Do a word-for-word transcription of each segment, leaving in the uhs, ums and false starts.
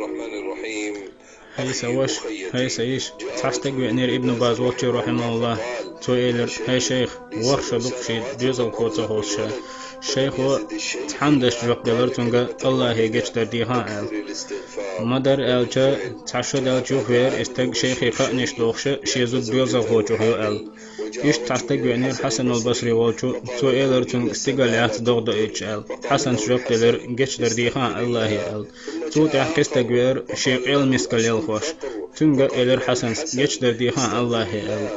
الرحمن الرحيم. ХӀай са ваша, хӀай са йиша, цхьа стаг веанера Ибн Баз волчу, рахьимахуллахӀ. Цо элира: «ХӀай шайх, ворхӀ шо ду-кх шен доьзалхо ца хууш ша». Шайхо цхьана дашца жоп делира цуьнга: «АллахӀе гечдар дехахьа», – аьлла. Ма-дарра аьлча, цхьа шо даьлча юхавеара и стаг шайхе кхаънаш дохуш, шен зуда доьзалхочух ю аьлла. Иштта цхьа стаг веанера Хьасанул Басри волчу, цо элира цуьнга: «Стигала яц догӀа доуьйтуш», – аьлла. Хьасанс жоп делира: «Гечдар дехахьа АллахӀе», – аьлла. Цул тӀаьхьа кхин стаг веара шен къел мискал ялхош. Цуьнга элира Хьасанс: «Гечдар дехахьа АллахӀе», – аьлла.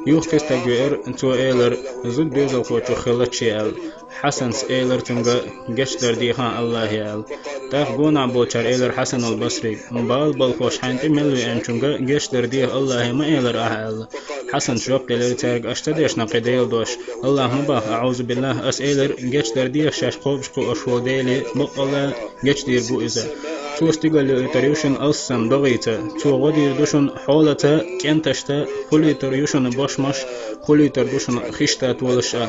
Юха кхин стаг веара, цо элира: «Зуда доьзалхочух хилла ша», – аьлла. Хьасанс элира цуьнга: «Гечдар дехахьа АллахӀе», – аьлла. ТӀаккха гонахь болчара элира Хьасанул Басрига: «Бала балхош хьайна тӀе мел веанчуьнга гечдар деха АллахӀе ма элира ахьа», – аьлла. Хьасанс жоп делира цаьрга: «Аша ца дешна кхин Делан дош? АллахӀ ма боху, аӀузу биллахӀ, аса элира, гечдар деха шаьш кхобуш кхуьуш волу Деле, баккъалла гечдийр бу иза. Цо стигала йоуьйтур ю шуна алссам догӀийца, цо гӀо дийр ду шуна хьолаца, кӀенташца, хуьлуьйтур ю шуна бошмаш, хуьлуьйтур ду шуна хиш тӀе толуш а».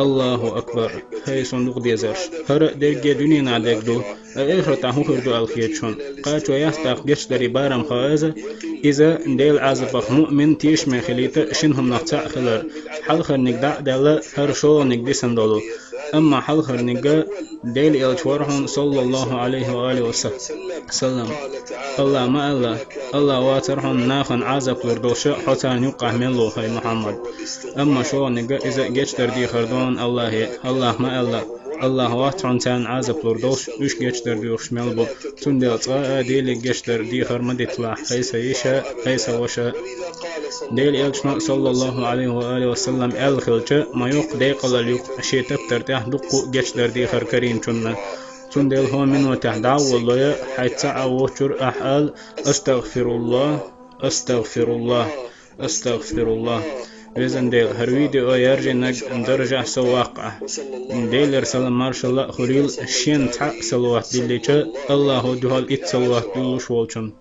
АллахӀу акбар! ХӀай, суна дукха дезарш! ХӀара а дерриге дуьненахь дерг ду, ткъа эхартахь хӀун хир ду аьлла хеташ хьуна? Кхачо яц тӀаккха гечдарийн барам хааза, иза Делан Ӏазапах муъмин тешаме хилийта шина хӀуманах цхьаъ хилар. Хьалхарниг дӀа а даьлла, хӀара шолгӀаниг дисина долу. Амма хьалхарниг Делан элча вара хьуна, саллаллахӀу Ӏалайхи ва алихи ва саллам. АллахӀа ма аьлла: «АллахӀ вацара хьуна нахана Ӏазап лур долуш, хьо царна юккъахь мел ву, хӀай Мухьаммад». Амма шолгӀаниг иза гечдар дехар ду хьуна АллахӀе. АллахӀа ма аьлла: «АллахӀ вац хьуна царна Ӏазап лур долуш, уьш гечдар доьхуш мел бу». Цундела цкъа а Деле гечдар дехар ма диталахь, хӀай са йиша, хӀай са ваша. Делан элчано, саллаллахӀу Ӏалайхи ва алихи ва саллам, аьлла хилча, ма йоккха декъалалла ю-кх шен таптар тӀехь дуккха а гечдар дехар карийначунна. Цундела хӀокху минотехь дӀа а воллой, хьайца а вочуьра ахьа ала: «АстагӀфируллахӀ, астагӀфируллахӀ, астагӀфируллахӀ». Везан Дела, хӀара видео яржийнарг даржехь сов ваккха ахь. Делера салам-маршалла а хуьлийла шена цхьаъ салават диллича, АллахӀа дуьхьал итт салават дуьллуш волчунна.